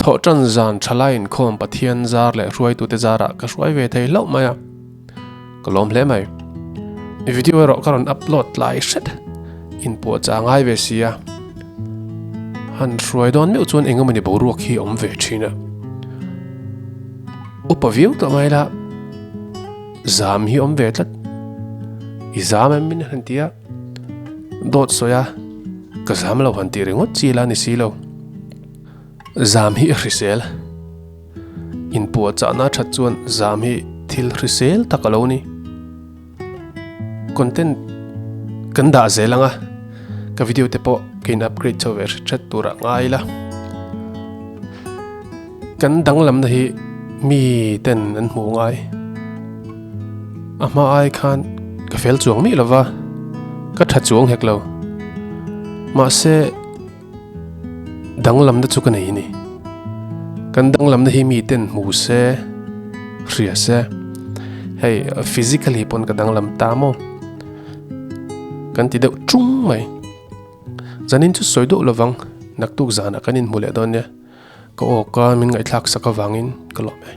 Thawhṭan zan ṭhalai inkhawm Pathian zar leh hruaitute zarah ka hruai ve thei hlauh mai a, ka lawm hle mai. Video erawh ka rawn upload tlai hret, inpuahchah a ngai ve si a, han hruai dawn meuh chuan eng emawni boruak hi a awm ve ṭhin a. Upa viau tawh mai la, zam hi a awm ve tlat, i zam em min han ti a, dawt sawi a, ka zam lo han tih ringawt chi la ni si lo. Zam hi a hrisel. Inpuahchahna that chuan zam hi thil hrisel tak a lo ni. Content kan dah zel ang a, ka video te pawh ka in upgrade chho ve hret hret tur ah ngai ila. Kan danglamna hi mi ten an hmuh ngai. A hma ai khan ka fel chuang miah lova, ka tha chuang hek lo. Mahse. Danglamna chu ka nei a ni. Kan danglamna hi mi ten hmu se, hria se. Hei physically pawn ka danglam ta maw? Kan ti deuh ṭung mai. Zanin chu sawi duh lovang, naktuk zanah kan inhmu leh dawn nia. Ka awka min ngaihthlak sak avangin ka lawm e.